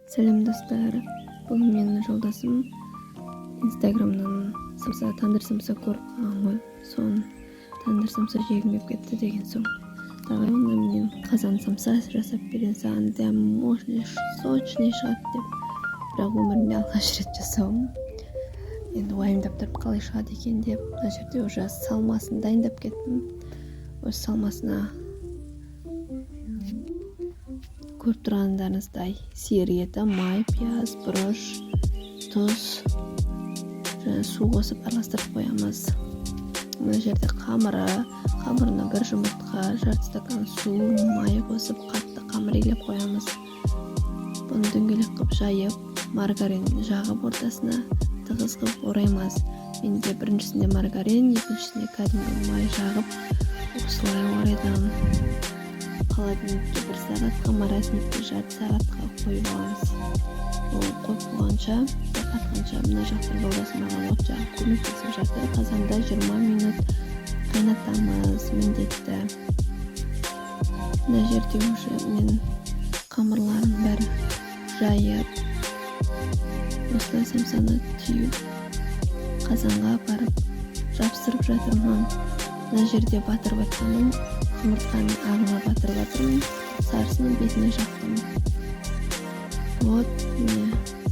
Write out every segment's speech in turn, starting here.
Сәлем, достар! Бұл менің жолдасым Инстаграмнан самса, тандыр самса көріп қалған ғой. Соны, тандыр самса жегім келіп кетті деген соң, давай онда, мен қазан самса жасап берейін саған, дәмі мощный, сочный шығады деп. Бірақ өмірімде алғаш рет жасауым, енді уайымдап тұрып, қалай шығады екен деп. Мына жерде уже салмасын дайындап кеттім. Осы салмасына, көріп тұрғандарыңыздай, сиыр еті, май, пияз, бұрыш, тұз және су қосып араластырып қоямыз. Мына жерде қамыры, қамырына бір жұмыртқа, жарты стакан су, май қосып, қатты қамыр илеп қоямыз. Бұны дөңгелек қылып жайып, маргарин жағып, ортасына тығыз қылып ораймыз. Менде біріншісінде маргарин, екіншісінде кәдімгі май жағып, осылай орайдым. Холодильникке бір сағатқа, морозильникке жарты сағатқа қойып аламыз. Ол қойып болғанша, қатқанша, мына жақта жолдасым маған от жағып көмектесіп жатыр. Қазанда 20 минут қайнатамыз міндетті. Мына жерде уже мен қамырларын бәрін жайып, осылай самсаны түйіп, қазанға апарып жабыстырып жатырмын. Мына жерде батырып жатқаным жұмыртқаның ағына батырып жатырмын, сарысын бетіне жақтым. Вот, міне,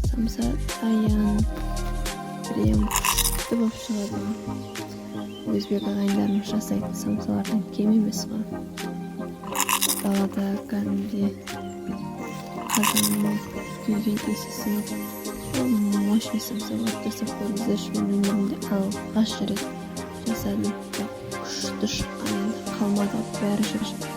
самса дайын. Прям күшті болып шығады. Өзбек ағайындарымыз жасайтын самсалардан кем емес қой. Далада кәдімгідей қазанның күйген иісі сіңіп, мощный самса болады. Жасап көріңіздерші. Мен өмірімде алғаш рет жасадым, бірақ күшті шыққан. Енді қалмады, бәрі.